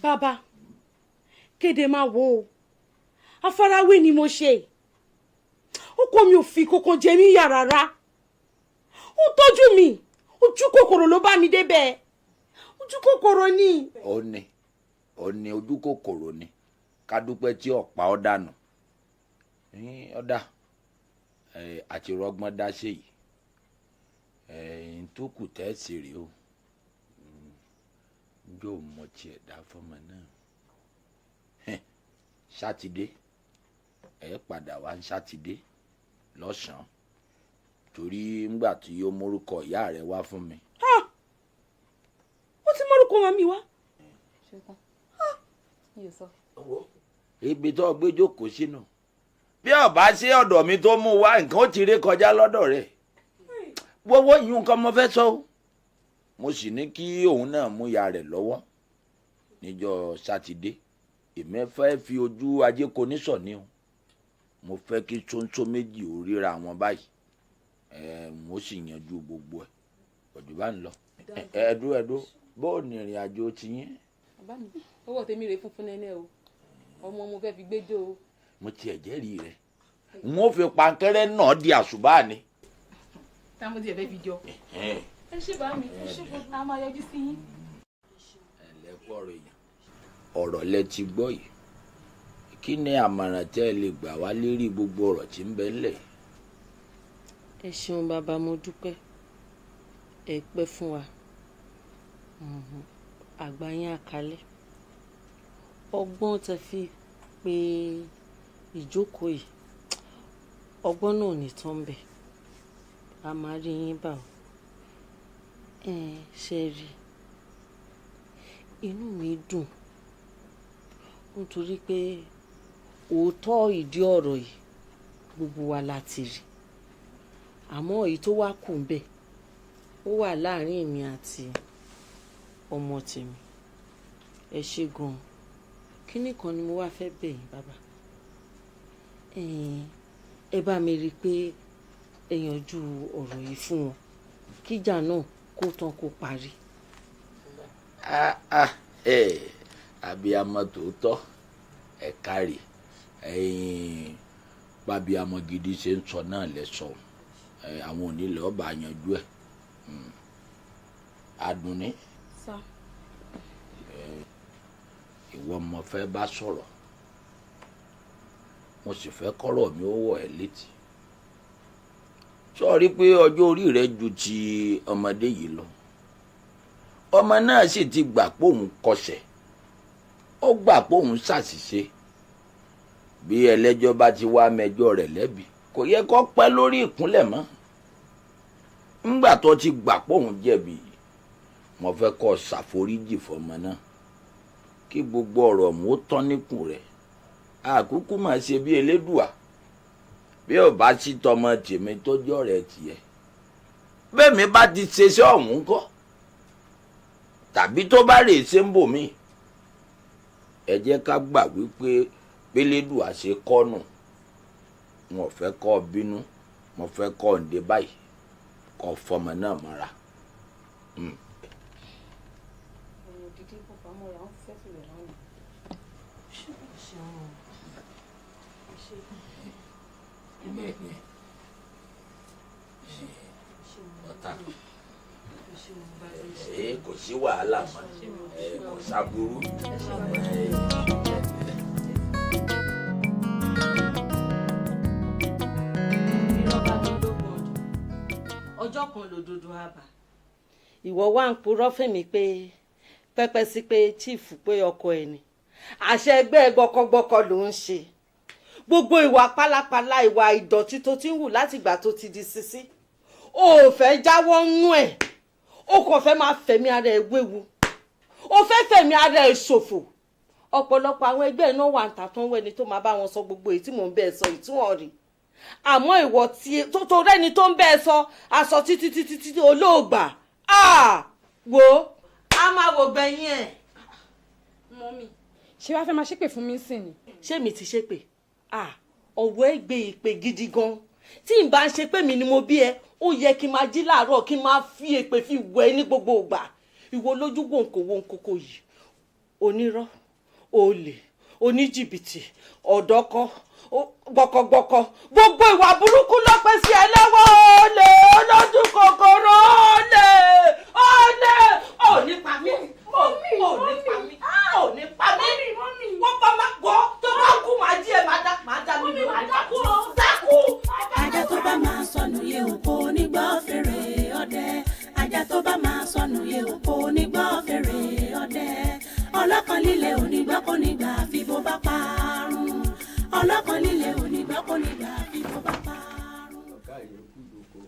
Bàbá, kéde máa wo o, afáráwé ni mo ṣe. Ọkọ mi ò fi kankan jẹ mí yà rárá, ó tọ́jú mi. Ojú kòkòrò ló bá mi débẹ̀, ojú kòkòrò ni. Ó ní, ó ní ojú kòkòrò ni. Ká dúpẹ́ tí ọ̀pá ọ̀ dànù ọ̀dà àti rọgbọ́n dá sí yìí. N tó kù tẹ́ sí rèé o, yóò mọ tiẹ̀ dá fọmọ náà. Sátidé ẹ padà wá sátidé lọ́sàn-án, torí ńgbà tí ó mórúkọ ìyá rẹ wá fún mi. Ó ti mórúkọ màmí wá. Ibi tó gbé jókòó sínú, bí ọba sí ọ̀dọ̀ mi tó mú wá, nǹkan ó ti rí kọjá lọ́dọ̀ rẹ̀. Gbogbo yìí nǹkan mo fẹ́ sọ o, mo sì ní kí òun náà mú ìyá rẹ̀ lọ́wọ́ níjọ́ sátidé. Èmi fẹ́ fi ojú ajé kò ní sọ ní o, mo fẹ́ kí ṣóńṣó méjì ò ríra wọn báyìí. Mo sì yanjú gbogbo ẹ̀ ọ̀dù bá ń lọ. Ẹ̀ẹ́dú ẹ̀dú, bó o ní ìrìn àjò ti yín. Bàbá mi, owó tèmi rè funfun nẹ́nẹ́ o, ọmọ mo fẹ́ fi gbẹ́jọ́ o. Mo tiẹ̀ jẹ́rìí rẹ̀, n ó fi pankẹ́rẹ́ náà di àṣùbà ni. Táwọn tiẹ̀ fẹ́ fi jọ. Ẹ ṣé bá mi, ẹ ṣé, a máa yọjú sí yín. Ẹ̀lẹ́kọ̀ ọ̀rọ̀ èèyàn, ọ̀rọ̀ lẹ ti gbọ́ yìí. Kí ni àmọ̀ràn tẹ́ ẹ lè gbà wá lérí gbogbo ọ̀rọ̀ tí ń bẹ ńlẹ̀? Ẹ ṣeun bàbá, mo dúpẹ́, ẹ pẹ́ fún wa, àgbà yín àkálẹ̀. Ọgbọ́n tẹ́ fi pé ìjókòó yìí, ọgbọ́n náà ò ní tán bẹ̀, a máa rí yín bá o. Ẹ ṣe rí, inú mi dùn nítorí pé òótọ́ ìdí ọ̀rọ̀ yìí gbogbo wa la ti rí, àmọ́ èyí tó wá kù ń bẹ̀, ó wà láàrin èmi àti ọmọ tèmi. Ẹ ṣe gan-an. Kínní kan ni mo wá fẹ́ bẹ̀ yín bàbá, ẹ bá mi rí i pé ẹ yanjú ọ̀rọ̀ yìí fún wọn, kíjà náà kó tán kó parí. Abiyamọ tòótọ́, ẹ káre. Bábíamọ gidi ṣe ń sọ náà lẹ́sọ̀, àwọn onílẹ̀ ọba yanjú ẹ̀. Àdùnní, ìwọ mo fẹ́ bá sọ̀rọ̀, mo sì fẹ́ kọ́rọ̀ mi ó wọ̀ ẹ́ létí. Sọ rí pé ọjọ́ orí rẹ ju ti ọmọdé yìí lọ, ọmọ náà sì ti gbà pé òun kọsẹ̀, ó gbà pé òun ṣàṣìṣe. Bí ẹlẹ́jọ́ bá ti wá mẹjọ́ rẹ̀ lẹ́bi, kò yẹ kó pẹ́ lórí ìkúnlẹ̀ mọ́. Ńgbà tó ti gbà pé òun jẹ̀bi, mo fẹ́ kó ṣàforíjì fọmọ náà kí gbogbo ọ̀rọ̀ mú tán níkùn rẹ̀. Àkúkú máa ṣe bí Elédùà, bí ò bá sí tọmọ tèmi tó jọ̀rẹ́ tiẹ̀, bẹ́ẹ̀ mi bá ti ṣe sí ọ̀hún kọ́ tàbí tó bá rè ṣe ń bò mí. Ẹ jẹ́ ká gbà wípé pélédùà ṣe kọ́nù. Wọn ò fẹ́ kọ́ bínú, mo fẹ́ kọ́ ǹdẹ báyìí kọ́ fọmọ náà mọ́ra. Kò sí wàhálà mọ́, kò sábúrú. Ọjọ́ kan lòdodo àbá ìwọ wá ń purọ́ fẹ́mi pé pẹ́pẹ́ sí pé chief pé ọkọ ẹ̀ ni àṣẹ ẹgbẹ́ gbọkọgbọkọ ló ń ṣe. Gbogbo ìwà pálapàla, ìwà ìdọ̀tí tó ti ń wù látìgbà tó ti di sisi, o ò fẹ́ jáwọ́ nú ẹ̀, o kò fẹ́ máa fẹ̀mí ara ẹ̀ wéwu, o fẹ́ fẹ̀mí ara ẹ̀ ṣòfò. Ọ̀pọ̀lọpọ̀ àwọn ẹgbẹ́ náà wà ń tà tán wẹ́ni tó máa bá wọn sọ gbogbo èyí tí mò ń bẹ́ẹ̀ sọ èyí tí wọ́n rí. Àmọ́ ìwọ tí tó rẹ́ni tó ń bẹ́ẹ̀ sọ aṣọ títí títí títí olóògbà wo a máa wò gbẹ̀yìn ẹ̀. Mọ́mí, ṣé wàá fẹ́ máa ṣépè fún mi sìn ni? Ṣé mi ti ṣépè? Ọ̀wọ́ ẹ gbé ìpè gidi gan. Tí n bá ń ṣe pé mi ni mo bí ẹ, ó yẹ kí n máa jí láàárọ̀ kí n máa fi èpè fi wẹ̀ ní gbogbo ìgbà. Ìwọ lójú wòǹkò wòǹkòkò yìí, onírọ́, olè, oníjìbìtì, ọ̀dọ́kọ́, gbọkọgbọkọ, gbogbo ìwà burúkú ló pé sí ẹ lọ́wọ́. Olè olójú kòkòrò, olè olè, ò ní pa mí, ò ní pa mí, ò ní pa mí. Wọ́n bá máa gbọ́ tó bá kú máa jí ẹ máa dá mi lò dákú dákú. Ajá tó bá máa sọnù yẹ òkò nígbà fèrè ọdẹ. Ajá tó bá máa sọnù yẹ òkò nígbà fèrè ọdẹ. Ọlọ́kan líle onígbà kò ní gbà fi bó bá parun. Ọlọ́kan líle onígbà kò ní gbà fi bó bá parun. Ọ̀gá ìyókù lóko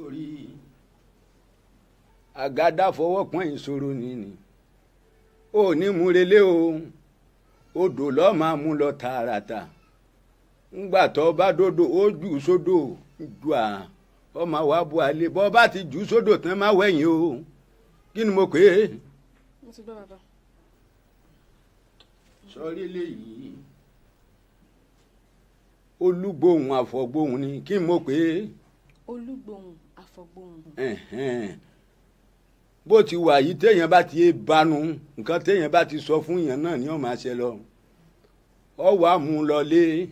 orí àgádá fọwọ́ pọ́n ìṣòro nìní ò ní mú relé o, odò lọ́ọ́ máa mú lọ tààràtà. Ńgbà tó bá dódò ó jù sódò jù à ọmọ wa bu àlè bọ́ bá ti jù sódò tán má wẹ̀yìn o. Kí ni mo pè é? Mo ti gbọ́ bàbá. Sọrí eléyìí olúgbòhùn àfọ̀gbòhùn ni kí ni mo pè é? Olúgbòhùn àfọ̀gbòhùn. Bó ti wà yìí, téèyàn bá ti banu nǹkan téèyàn bá ti sọ fún yàn náà ni ó máa ṣe lọ. Ọ wàá mú un lọlé,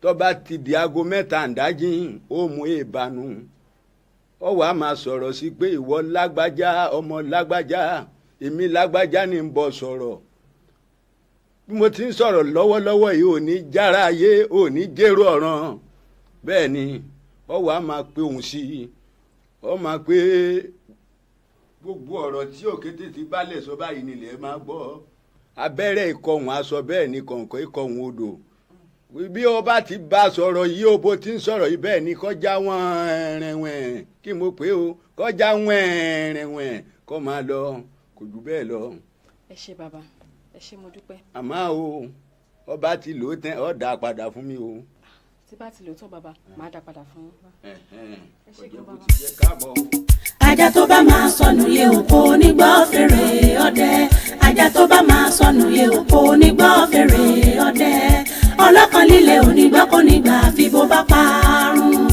tó bá ti di aago 3 àǹdájí ó mú e banu. Ọ wàá máa sọ̀rọ̀ sí pé ìwọ lágbájá, ọmọ lágbájá, èmi lágbájá ni ń bọ̀ sọ̀rọ̀. Bí mo ti ń sọ̀rọ̀ lọ́wọ́lọ́wọ́ yìí, ò ní jára ayé, ò ní jérò ọ̀ràn. Bẹ́ẹ̀ ni ọ wàá máa pe òun sí i, ọ máa pé gbogbo ọ̀rọ̀ tí òkété ti bálẹ̀ sọ báyìí nílẹ̀ máa gbọ́. Abẹ́rẹ́ ìkọ̀hún aṣọ bẹ́ẹ̀ ni kọ̀ǹkọ̀ ìkọ̀hún odò. Bí o bá ti bá sọ̀rọ̀ yìí, o bó ti ń sọ̀rọ̀ yìí bẹ́ẹ̀ ni kọjá wọ̀nrẹ̀wẹ̀n kí mo pè o, kọjá wẹ̀nrẹ̀wẹ̀n kọ́ máa lọ, kò jù bẹ́ẹ̀ lọ. Ẹ ṣé bàbá, ẹ ṣé mo dúpẹ́. Àmọ́ o, ọba ti lò ó tán, ọ dá padà fún mi o. Tí bá ti lò ó tán bàbá, màá dá padà fún yín. Ọjọ́ bó ti jẹ́ káàbọ̀. Ajá tó bá máa sọnù yẹ òkò nígbà fèrè ọdẹ. Ajá tó bá máa sọnù yẹ òkò nígbà fèrè ọdẹ. Ọlọ́kan líle onígbà kò ní gbà fi bó bá parun.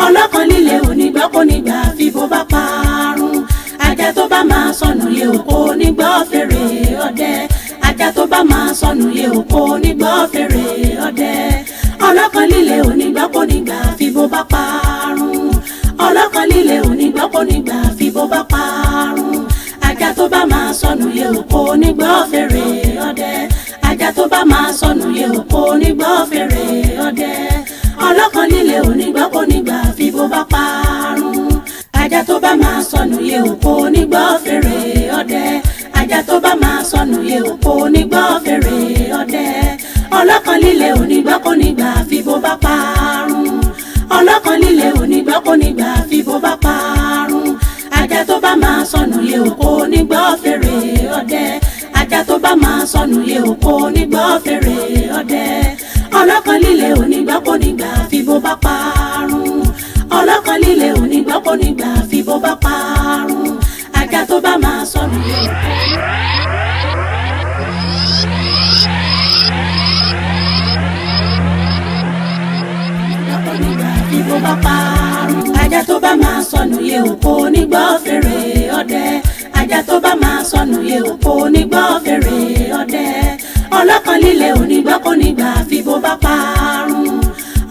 Ọlọ́kan líle onígbà kò ní gbà fi bó bá parun. Ajá tó bá máa sọnù yẹ òkò nígbà fèrè ọdẹ. Ajá tó bá máa sọnù yẹ òkò nígbà fèrè ọdẹ. Ọlọ́kan líle onígbà kò ní gbà fi bó bá parun. Ọlọ́kan líle onígbà kò ní gbà fi bó bá parun. Ajá tó bá máa sọnù yẹ òkò nígbà fèrè ọdẹ. Ajá tó bá máa sọnù yẹ òkò nígbà fèrè ọdẹ. Ọlọ́kan líle onígbà kò ní gbà fi bó bá parun. Ajá tó bá máa sọnù yẹ òkò nígbà fèrè ọdẹ. Ajá tó bá máa sọnù yẹ òkò nígbà fèrè ọdẹ. Ọlọ́kan líle onígbà kò ní gbà fi bó bá parun. Ọlọ́kan líle onígbà kò kò ní gbà fi bó bá parun. Ajá tó bá máa sọnù yẹ ò kò ní gbọ́ fèrè ọdẹ. Ajá tó bá máa sọnù yẹ ò kò ní gbọ́ fèrè ọdẹ. Ọlọ́kàn líle ò ní gbọ́ kò ní gbà fi bó bá parun. Ọlọ́kàn líle ò ní gbọ́ kò ní gbà fi bó bá parun. Ajá tó bá máa sọnù yẹ ò kò ní. Fi bó bá parun. Ajá tó bá máa sọnù yẹ ò kò ní gbọ́ fèrè ọdẹ. Ajá tó bá máa sọnù yẹ ò kò ní gbọ́ fèrè ọdẹ. Ọlọ́kàn líle ò ní gbọ́ kò ní gbà fi bó bá parun.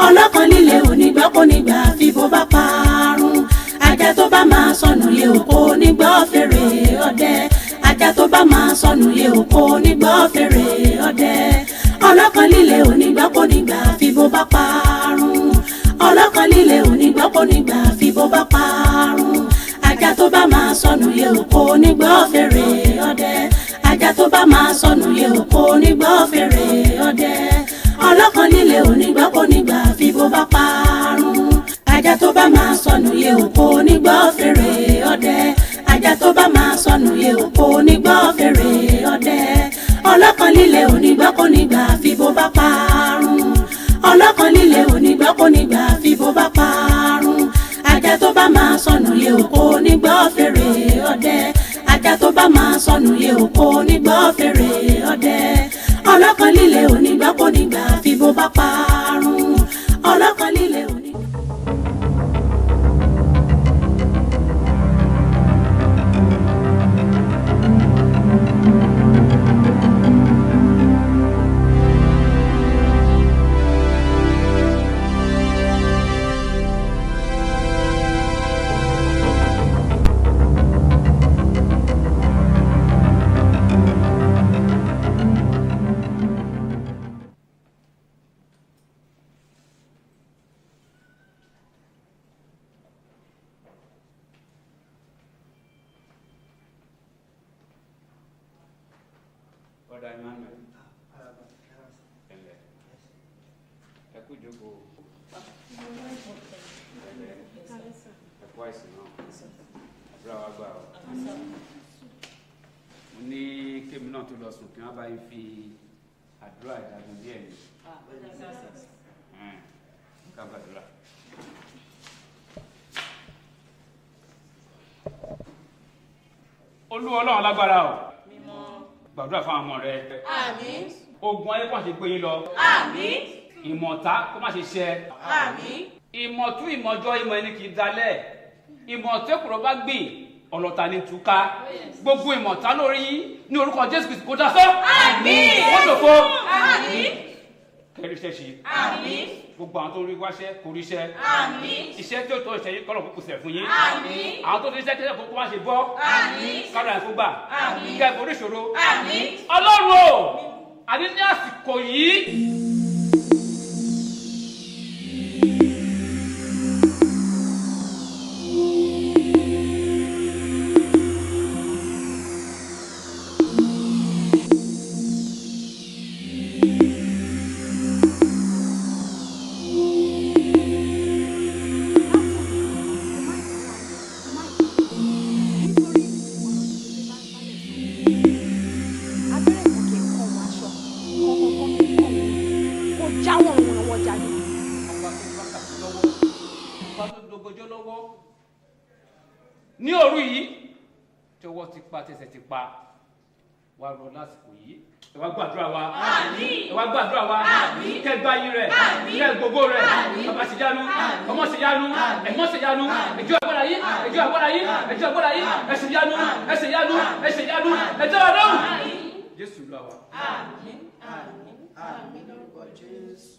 Ọlọ́kàn líle ò ní gbọ́ kò ní gbà fi bó bá parun. Ajá tó bá máa sọnù yẹ ò kò ní gbọ́ fèrè ọdẹ. Ajá tó bá máa sọnù yẹ ò kò ní gbọ́ fèrè ọdẹ. Ọlọ́kàn líle ò ní gbọ́ kò ní gbà fi bó bá parun. Ọlọ́kàn líle ò ní gbọ́ kò ní gbà fi bó bá parun. Ajá tó bá máa sọnù yẹ ò kò ní gbọ́ fèrè ọdẹ. Ajá tó bá máa sọnù yẹ ò kò ní gbọ́ fèrè ọdẹ. Ọlọ́kàn líle ò ní gbọ́ kò ní gbà fi bó bá parun. Ajá tó bá máa sọnù yẹ ò kò ní gbọ́ fèrè ọdẹ. Ajá tó bá máa sọnù yẹ ò kò ní gbọ́ fèrè ọdẹ. Ọlọ́kàn líle ò ní gbọ́ kò ní gbà fi bó bá parun. Ọlọ́kàn líle ò ní gbọ́ kò ní gbà fi bó bá parun. Ajá tó bá máa sọnù yẹ ò kò ní gbọ́ fèrè ọdẹ. Ajá tó bá máa sọnù yẹ ò kò ní gbọ́ fèrè ọdẹ. Ọlọ́kàn líle ò ní gbọ́ kò ní gbà fi bó bá parun. Ọlọ́kàn líle ò ní. Brother Emmanuel. Ẹ̀lẹ́. Ẹ kú ìjókòó. Ẹ̀lẹ́. Ẹ kú àìsàn náà. Àdúrà wa gbà ọ́. Mo ní kémi náà tó lọ sùn kí wọ́n bá yín fi àdúrà ìdágun díẹ̀ ni. Ká gbàdúrà. Olúwa Ọlọ́run lágbára o. Gbàdúrà fún àwọn ọmọ rẹ. Àmín. Ogun ayé kó má ṣe gbé yín lọ. Àmín. Ìmọ̀ta kó má ṣe ṣẹ. Àmín. Ìmọ̀tú ìmọ̀jọ ìmọ̀ ẹni kì í dalẹ̀. Ìmọ̀tú èkùrọ́ bá gbìn ọlọ́ta ní túká. Gbogbo ìmọ̀ta lórí yín ní orúkọ Jésù Kristi kó dasọ́. Àmín. Kó dòfo. Àmín. Kẹ́rí iṣẹ́ ṣe. Àmín. Gbogbo àwọn tó rí wáṣẹ́ kò ríṣẹ́. Àmín. Iṣẹ́ tí ó tọ́ ìṣẹ́ yín kọ́lọ̀ kókò sẹ̀ fún yín. Àmín. Àwọn tó ti ríṣẹ́ tẹ́lẹ̀ kókó má ṣe bọ́. Àmín. Kádà ẹ̀ kó gbà. Àmín. Kẹ́ ẹ̀ borí ìṣòro. Àmín. Ọlọ́run o, àní ní àsìkò yìí. Ní òru yìí tí ọwọ́ ti pa tẹsẹ̀ ti pa wá rọ lásìkò yìí. Ẹ wá gbàdúrà wa. Àmín. Ẹ wá gbàdúrà wa. Àmín. Kẹ́ gba yín rẹ̀. Àmín. Kẹ́ gbogbo rẹ̀. Àmín. Bàbá ṣe yanu. Àmín. Ọmọ ṣe yanu. Àmín. Ẹ̀mọ́ ṣe yanu. Àmín. Ẹjọ́ agbára yín. Àmín. Ẹjọ́ agbára yín. Àmín. Ẹjọ́ agbára yín. Àmín. Ẹ ṣe yanu. Àmín. Ẹ ṣe yanu. Àmín. Ẹ ṣe yanu. Àmín. Ẹ jẹ́ wa lóhùn. Àmín. Jésù lọ wa. Àmín. Àmín. Àmín lórúkọ Jésù.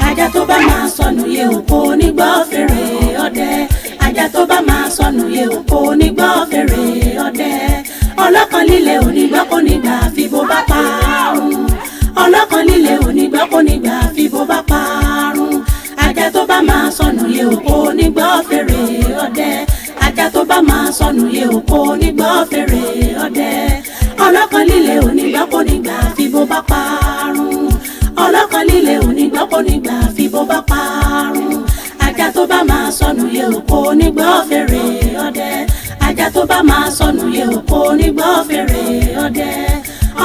Ajá tó bá máa sọnù yẹ ò kò ní gbọ́ fèrè ọdẹ. Ajá tó bá máa sọnù yẹ ò kò ní gbọ́ fèrè ọdẹ. Ọlọ́kàn líle ò ní gbọ́ kò ní gbà fi bó bá parun. Ọlọ́kàn líle ò ní gbọ́ kò ní gbà fi bó bá parun. Ajá tó bá máa sọnù yẹ ò kò ní gbọ́ fèrè ọdẹ. Ajá Ajá tó bá máa sọnù yẹ òkò nígbà fèrè ọdẹ. Ọlọ́kàn líle onígbà kò nígbà fi bó bá parun. Ọlọ́kàn líle onígbà kò nígbà fi bó bá parun. Ajá tó bá máa sọnù yẹ òkò nígbà fèrè ọdẹ. Ajá tó bá máa sọnù yẹ òkò nígbà fèrè ọdẹ.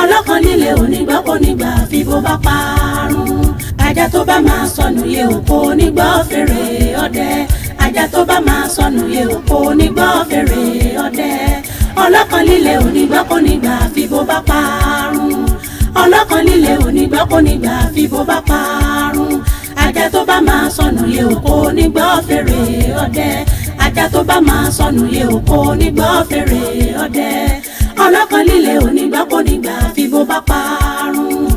Ọlọ́kàn líle onígbà kò nígbà fi bó bá parun. Ajá tó bá máa sọnù yẹ òkò nígbà fèrè ọdẹ. Ajá tó bá máa sọnù yẹ òkò nígbà fèrè ọdẹ. Ọlọ́kàn líle onígbà kò nígbà fi bó bá parun. Ọlọ́kàn líle onígbà kò nígbà fi bó bá parun. Ajá tó bá máa sọnù yẹ òkò nígbà fèrè ọdẹ. Ajá tó bá máa sọnù yẹ òkò nígbà fèrè ọdẹ. Ọlọ́kàn líle onígbà kò nígbà fi bó bá parun.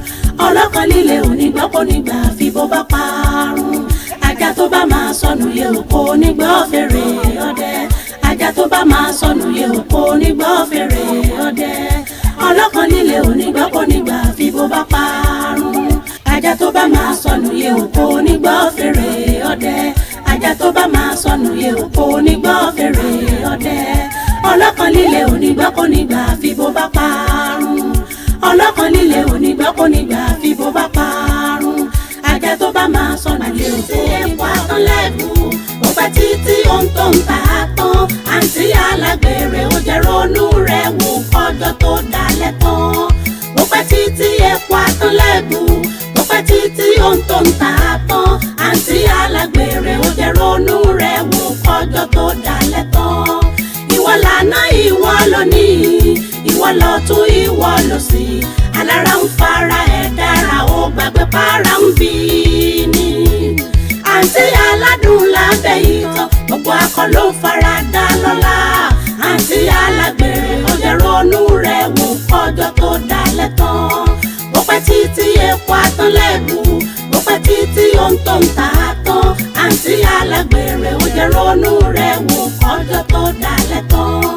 Ọlọ́kàn líle onígbà kò nígbà fi bó bá parun. Ajá tó bá máa sọnù yẹ òkò nígbà fèrè ọdẹ. Ajá tó bá máa sọnù yẹ òkò nígbà fèrè ọdẹ. Ọlọ́kàn líle onígbà kò nígbà fi bó bá parun. Ajá tó bá máa sọnù yẹ òkò nígbà fèrè ọdẹ. Ajá tó bá máa sọnù yẹ òkò nígbà fèrè ọdẹ. Ọlọ́kàn líle onígbà kò nígbà fi bó bá parun. Ọlọ́kàn líle onígbà kò nígbà fi bó bá parun. Ajá tó bá máa sọnù yẹ òkò nígbà lẹ́bù. Ó pẹ́ títí ohun tó ń ta á tán. Àǹtí alágbèrè ó jẹ́ ronú rẹ̀ wò kọjọ́ tó dalẹ̀ tán. Ó pẹ́ títí epo atán lẹ́bù. Ó pẹ́ títí ohun tó ń ta á tán. Àǹtí alágbèrè ó jẹ́ ronú rẹ̀ wò kọjọ́ tó dalẹ̀ tán. Ìwọ lànà ìwọ lónìí, ìwọ lọ́tún ìwọ lósì. Alára ń fara ẹ̀ dára ó gbàgbé para ń bí ni. Àǹtí aládùn lábẹ́ ìtàn, gbogbo akọ ló ń fara dá lọ́la. Àǹtí alágbèrè ó jẹ́ ronú rẹ̀ wò kọjọ́ tó dalẹ̀ tán. Bó pẹ́ títí epo atán lẹ́bù, bó pẹ́ títí ohun tó ń ta á tán. Àǹtí alágbèrè ó jẹ́ ronú rẹ̀ wò kọjọ́ tó dalẹ̀ tán.